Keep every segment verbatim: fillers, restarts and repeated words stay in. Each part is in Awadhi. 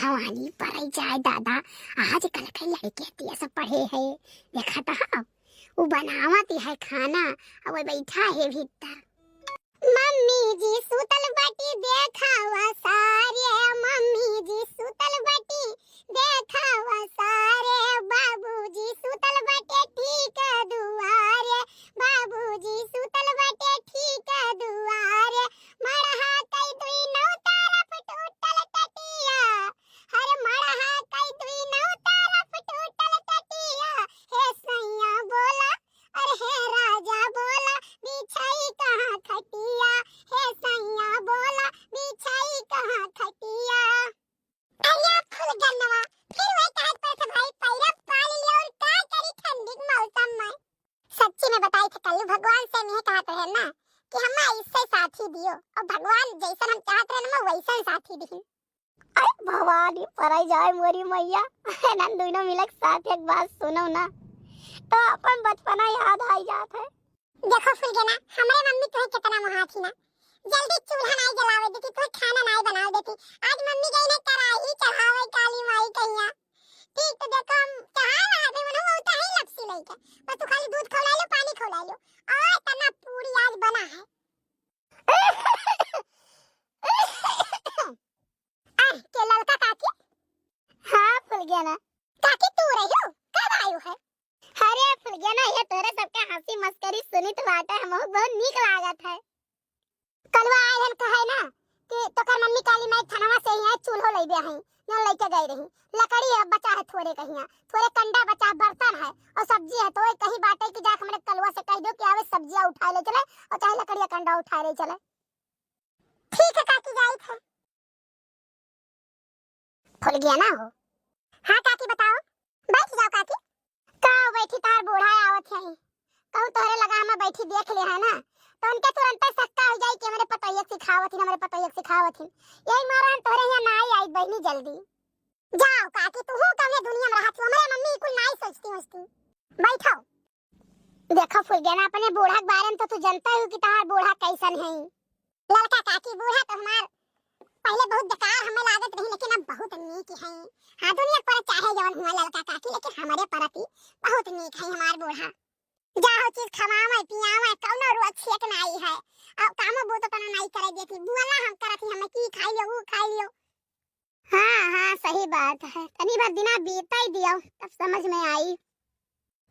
जवानी परै जाए दादा, आजकल के लड़के तिया सब पढ़े है, देखत हौ, उ बनावत है खाना, अउ बैठा है भीतर। मम्मी जी सुतल बाटी देखावा सारे, मम्मी जी सुतल बाटी देखावा सारे, बाबूजी सुतल बाटे ठीक दुआरे, बाबूजी सुतल बाटे ठीक दुआरे। मड़हा कई दुई नौ तरफ टूटल टटिया, हर मड़हा कई दुई नौ तरफ टूटल टटिया। हे सैया बोला, अरे हे राजा बोला, बिछाई कहाँ खटिया? हे सैया बोला, बिछाई कहाँ खटिया? अरे फुलगनवा, फिर वही कहत पर से भाई पैरा पाल लिया और का करी ठंडी के मौसम में। सच्ची में बताई थे कल भगवान से हम यह कहत रहे ना कि हम इससे साथी दियो और भगवान जैसन हम चाहत रहे ना वैसन साथी दिहिन। अरे भवानी पराई जाए मोरी मैया, एनन दुनो मिलक साथ एक बात सुनो ना, तो अपन बचपना याद आई जात है। देखो फुलगेना, हमरे मम्मी तुहे कितना मोहात ही ना, जल्दी चूल्हा नाई जलावे देती, तुहे खाना नाई बनावे देती। आज मम्मी गई ना कराही चढ़ावे काली माई कहिया। ठीक तो देखो हम चढ़ा रहा थे, मनो वो तो ही लपसी लइके, बस तू खाली दूध खौला लो, पानी खौला लो, और तना पूरी आज बना है। आह, के ललका काकी? हाँ, फुलगेना। काकी, तू रही हो? कब आयु है? अरे फुलगेना, ये तोरे सबके हंसी मस्करी सुनित बाटे, हमहू बहुत नीक लागत है। कलवा आए हन कहे ना कि तोकर मम्मी काली माई थनवा से ही चूल्हो लइबे हैं, जौन लइके गए रही। लकड़ी है बचा है थोड़े कहिया, थोड़े कंडा बचा, बर्तन है और सब्जी है, तो वही कही बाटे कि जा हमरे कलवा से कह दो कि आवे सब्जिया उठाए ले चले और चाहे लकड़िया कंडा उठाए ले चले। ठीक है काकी, जाइत है। फुलगेना हो। हाँ काकी बताओ। बैठ जाओ काकी। का बैठी, तार बूढ़ा आवत है, कहूँ तोहरे लगा हम बैठी देख ले है ना, तो उनके तुरंत शक्का हो जाई कि हमरे पतोहिया के सिखावत ही, हमरे पतोहिया के सिखावत ही। यही मारा हम तोहरे यहाँ ना आई, आई बहनी जल्दी। जाओ काकी, तू हूँ कौने दुनिया में रहत हो, हमरे मम्मी कुल नाई सोचती होचती। बैठो। देखो फुलगेना, अपने बूढ़ा के बारे में तो तू जानता ही कि तहार बूढ़ा कैसन है। ललका काकी, बूढ़ा तो हमार पहले बहुत बेकार हमें लागत रही, लेकिन अब बहुत नीक है। हाँ, दुनिया पर चाहे जवन हुआ ललका काकी, लेकिन हमारे परती बहुत नीक है हमार बूढ़ा। जाहो चीज खवावे, पियावे, कौनो रोग छेक नाई है। अब कामो बूतो तना नाई करे देती, बुआला हम करत ही, हमें की खाई लियो, ऊ खाई लियो। हाँ, हाँ, सही बात है। तनी भर दिना बीताई दियो, तब समझ में आई।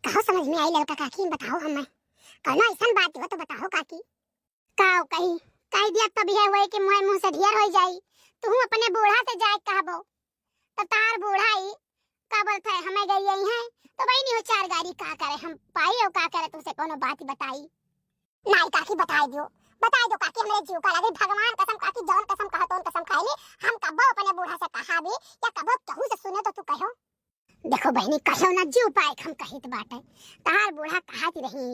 कहो समझ में आई ललका काकी, बताओ हमें। कौनो ऐसन बात हो तो बताओ काकी। काव कही, कह दिया तब यह हुए कि मुँह मुँह से ढेर हो जाई। तू अपने बूढ़ा से जाए कहबो, तब तार बूढ़ा ही का बोलत है, हमें गई यही है, तो वही नहीं हो चार गाड़ी का करे, हम पाई और का करे तुमसे कौनो बात बताई। नाई काकी बताई दियो, बताई दो काकी, हमरे जीव का लगे, भगवान कसम काकी, जौन कसम कहो तौन कसम खाई ली, हम कब्बो अपने बूढ़ा से कहा भी या कब्बो कहू से सुने तो तू कहो। देखो बहनी, कहो ना जीव पाए हम कहित बाटे, तहार बूढ़ा कहत रही,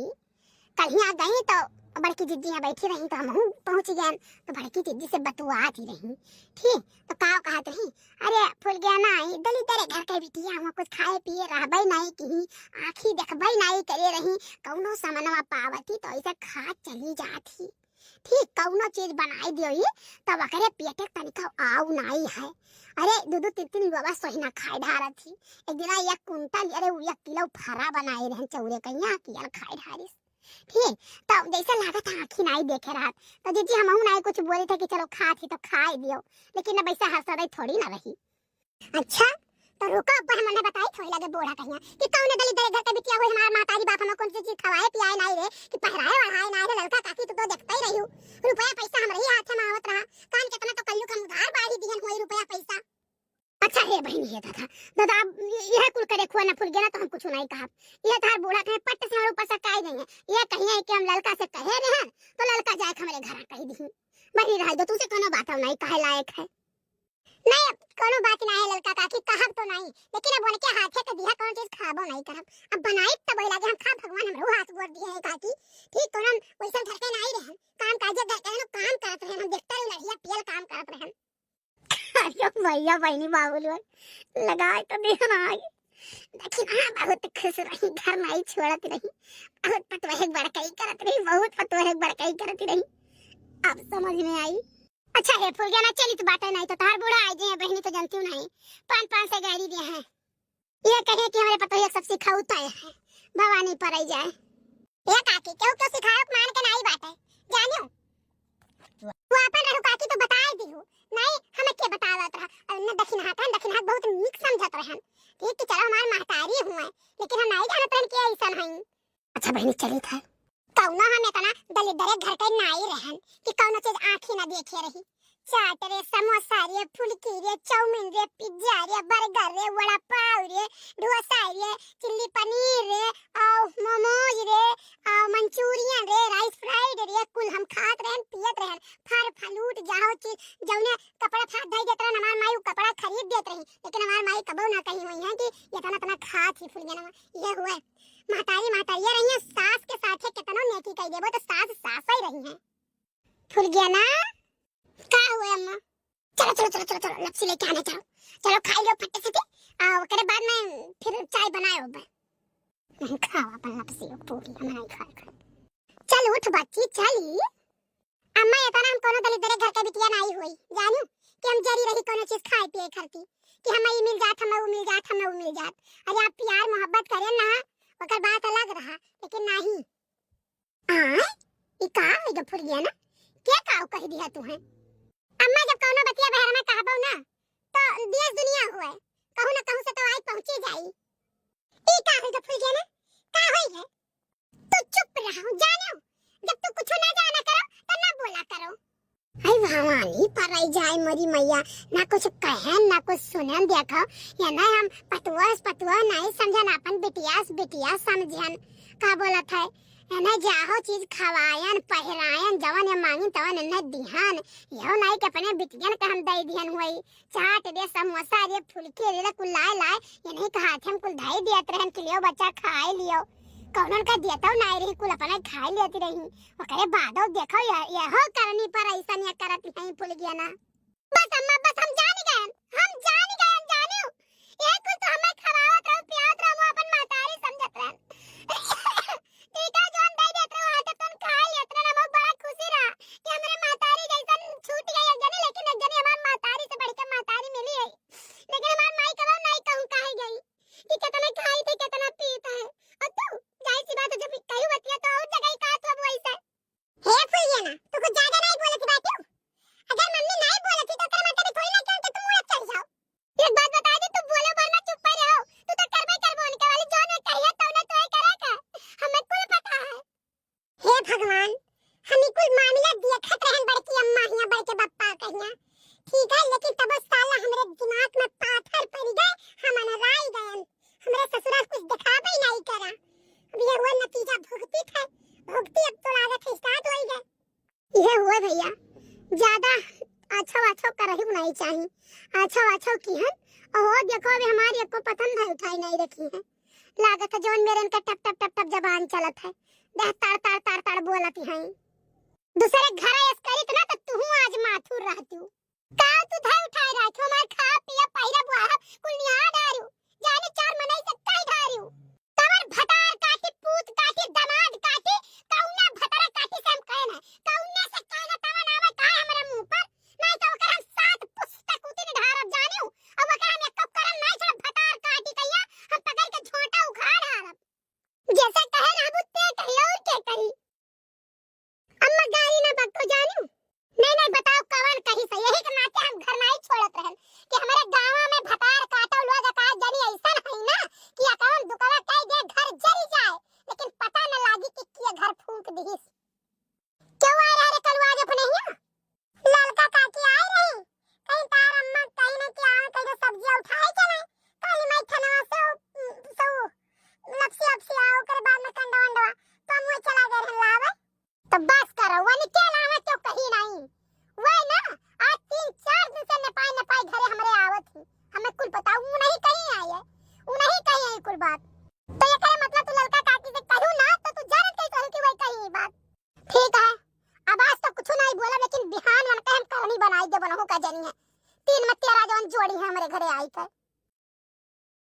कहिया गई तो बड़की जिज्जी यहाँ बैठी रही तो हमहू पहुँच गए, तो बड़की जिज्जी से बतुआत ही रही, ठीक तो का कहत रही, अरे फुलगेना, ई दलिद्दर घर के बिटिया हुआ कुछ खाए पिए रहबे नहीं की, आँखी देखबे नहीं करे रही, कौनो समनवा पावती तो ऐसे खा चली जात ही। ठीक कौनो चीज बनाई दियो ही, तब ओकरे पेटे तनिका आऊ नाई है। अरे दू दू तीन तीन लोबा सोहिना खाए ढारत ही। एक दिना एक कुंटल, अरे उ एक किलो फरा बनाए रहन चौरे कहिया कियल खाए ढारिस। ठीक, तब जैसे लागत आँखी नाई देखे रहत, तो जिज्जी हमहू नाई कुछ बोले थे कि चलो खात ही तो खाए दियो, लेकिन अब ऐसा हर सदै थोड़ी ना रही। अच्छा, तो रुको, अब हम उन्हें बताई थोड़ी लगे बूढ़ा कहिया कि कौन दलिद्दर घर के बिटिया हुई, हमार मातारी बाप हमें कौन सी चीज खवाए पियाए नाई रे, कि पहराए ओढ़ाए नाई रे, ललका काकी तू तो देखते ही रही हो, रुपया पैसा हमरे ही हाथे में आवत रहा, कान कितना तो कल्लू के हम उधार बाढ़ी दिहन हुई रुपया पैसा। अच्छा हे बहन, हे दादा, दादा, अब ये, यह कुल करे खुआ ना फुलगेना तो हम कुछ नहीं कहब, यह तार बूढ़ा कहे पट्ट से हमारे ऊपर से काई नहीं है, यह कहिए कि हम ललका से कहे रहे हैं, तो ललका जाए के हमारे घर कही दी, बहनी रह दो, तुमसे कोनो बात नहीं कहे लायक है। नहीं, अब कोनो बात ना है ललका काकी, कहब तो नहीं, लेकिन अब उनके हाथे के दिया कोनो चीज खाबो नहीं करब। अब बनाई तब वही लागे हम खाब, भगवान हमरो हाथ गोड़ दिए हैं काकी। ठीक कोनो वैसन घर के नहीं रहे, काम काजे घर के हम काम करत रहे, हम देखते रहे लड़िया पियल काम करत रहे। अरे भैया बहनी बाबू लोग, लगाए तो दिया ना आगे, लेकिन हाँ बहुत खुश रही, घर नहीं छोड़त रही, बहुत पतोहे बड़काई करत रही, बहुत पतोहे बड़काई करत रही। अब समझ में आई। अच्छा हे फुलगेना, चलित बाटे, नाहीं तो तोहार बूढ़ा आइ जइहैं, बहिनी तो जनतिउ नाहीं, पान पान से गारी दिहैं। ये कहे कि हमरे पतोहिया सब सिखाऊ तय है, भवानी पर आई जाए। ए काकी, केहू केहू सिखावक मान के नाई बाटे, जानियो। तू आपन रहू काकी तो बताए दिहू, नाई हमें के बतावत रहा। अब न दखिनहा कहन, दखिनहा बहुत नीक समझत रहन। ठीक कि चलो हमार महतारी हुए, लेकिन हम नाई जानत रहन कि ऐसन हई। अच्छा बहिनी, चलित है। कौनो हम इतना दलिद्दरे घर के नाई रहन कि कौनो चीज आँखी न देखे रही। चाट रे, समोसा रे, फुलकी रे, चाउमीन रे, पिज्जा रे, बर्गर रे, वड़ा पाव रे, डोसा रे, चिल्ली पनीर रे, और मोमोज रे, और मंचूरियन रे, राइस फ्राइड रे, कुल हम खात रहन, पियत रहन, फर फलूट, जाहो चीज, जौने कपड़ा फाट धई देत रहन, हमार माई उ कपड़ा खरीद देत रही, लेकिन हमार माई कबो ना कही हुई है कि इतना इतना खात ही फुलगेना। ये हुए महतारी महतारिया रही है, सास के साथे केतनो नेकी कई देबो तो सास सास ही रही है। फुलगेना, का हुए अम्मा? चलो, चलो, चलो, चलो, चलो, लपसी लेके आने चलो। चलो, खाई लो फट्टे से, आ, ओकरे बाद में फिर चाय बनाए होबे। नहीं खाओ अपन लपसी, वो पूरी हम नहीं खाए खाए। चल उठ बच्ची, चली। अम्मा, इतना हम कोनो दलिद्दरे घर के बिटिया नाई होई, जानू, कि हम जरी रही कोनो चीज खाए पिए खरती, कि हमें ई मिल जात, हमें वो मिल जात, हमें वो मिल जात। अरे आप प्यार मोहब्बत करें ना, ओकर बात अलग रहा, लेकिन नहीं। आय, ई का होई ग फुलगेना? के काऊ कहि दिहा तुहैं? अम्मा, जब कौनो बतिया बहर में कहबो ना, तो देश दुनिया हुए, कहूँ न कहूँ से तो आई पहुँची जाई। ई का होई ग फुलगेना? का होई है? तू चुप रहो, जानो, जब तू कुछ ना जाना करो, तो ना बोला करो। हाय भवानी, पर आई जाए मोरी मैया, ना कुछ कहन, ना कुछ सुनन। देखो, ये ना हम पतुआ से पतुआ नहीं समझन, अपन बिटिया से बिटिया समझन। का बोलत है? ये ना जाहो चीज खवायन, पहिरायन, जवन ये मांगिन तवन इन्हें दिहन। यो नहीं कि अपने बिटियन के हम दे दिहन हुई। चाट रे, समोसा रे, फुलकी रे, कुल लाए लाए, ये नहीं कहा थे हम कुल धई दियत रहन कि लियो बच्चा खाए लियो। कौनन का देतौ नाई रही, कुल अपने खाए लेती रही। ओकरे बादो देखो, ये, यहो करनी पर ऐसन ये करत हैं फुलगेना। बस अम्मा, बस हम जान गए, हम जान गए, हम जानियो। ये कुल तो हमें खवावत रहो, पियावत रहो, हम अपन महतारी समझत रहन। ठीक है, जो हम दे देत रहो, हाथे तन खाए लेत रहन, हम बड़ा खुशी रहा कि हमरे महतारी जैसन छूट गई एक जनी, लेकिन एक जनी हमार महतारी से बढ़ के महतारी मिली है। लेकिन हमार माई कबो नहीं कहूँ काहे गई कि कितना खाई थे, कितना पीत है। और तू, जाहिर सी बात है, जब कही बतिया तो और जगह ही कहा तू अब वैसे। हे फुलगेना, तू कुछ ज्यादा नहीं बोलत बाटियो। अगर मम्मी नहीं बोलत ही तो तेरे माथे पे थोड़ी ना चढ़ के तुम उड़त चल जाओ। एक बात बता दे, तू बोले वरना चुप ही रहो। तू तो करबे करबो उनके वाली, जौन वे कहिया तौने तो ही करे का। हमें कुल पता है। हे भगवान, हम ई कुल मामला देखत रहन बड़की अम्मा हियां बड़के बप्पा कहियां। ठीक है, लेकिन तब साला हमरे दिमाग में पाथर पड़ गए, हम अनराई गयन। हमरे ससुराल कुछ दिखाबे नहीं करा। अब ये हुआ नतीजा भुगती थे, भुगती अब तो लागत है स्टार्ट होई गए। ये हुआ भैया, ज्यादा आछो आछो करही नहीं चाही। आछो आछो किहन, और देखो अबे हमारी एको पतन भाई उठाई नहीं रखी है। लागत है जौन मेरे इनका टप टप टप टप जबान चलत है, देह ताड़ ताड़ ताड़ ताड़ बोलत हैं। दूसरे घर ऐस करित ना तो तुहू आज माथुर रहतू। का तू धै उठाए राखियो, हमार खा पिया पहिरा बुआहब कुल निहा डारियो, जाने चार मनई से कई डारियो। तवर भतार काटी, पूत काटी, दमाद काटी, कौना भतार काटी से हम कहे ना, कौना से कहना तवन आवे का हमरे मुंह पर, नहीं तो ओकर हम सात पुस्तक उतिन ढारब जानियो, और ओकर हम एको करम नहीं छोड़ब भतार काटी कहिया, हम पकड़ के झोंटा उखाड़ हारब। जैसे कहे रहबू ते कही और के कही। अम्मा गारी ना बको जानू। नहीं, नहीं, बताओ कवन कही से, यही के नाते हम घर नहीं छोड़त रहन कि हमरे गाँव में भतार काटो लोग का जनी ऐसन है ना कि अकवन दुकवा कह दे घर जरी जाए, लेकिन पता न लागी कि किया घर फूंक दिहिस। क्यों आए रहे रे कलुआ आज अपने हियां? ललका काकी आए रही, कहीं तार अम्मा कहीं न कि आवे, कहीं तो सब्जियां उठाए चले, काली माई थनवा से उ, से उ, लपसी लपसी आओ, ओकरे बाद में कंडा वंडवा, तो हम वही चला गए रहन लावे। तो बस करो, वनी के लावे क्यों कहीं नहीं, वही ना, आज तीन चार दिन से नेपाई नेपाई घरे हमरे आवत ही, हमें कुल बताओ, वो नहीं कहीं आई है, वो नहीं कहीं आई कुल बात। तो ये करे मतलब तू ललका काकी से कहू ना, तो तू जानत कैसे कहू कि वही कहीं बात। ठीक है, अब आज तो कुछ नहीं बोला, लेकिन बिहान मन के हम करनी बनाई दे बनहु का जनी है। तीन मत्तिया राजवन जोड़ी है हमरे घरे आई के।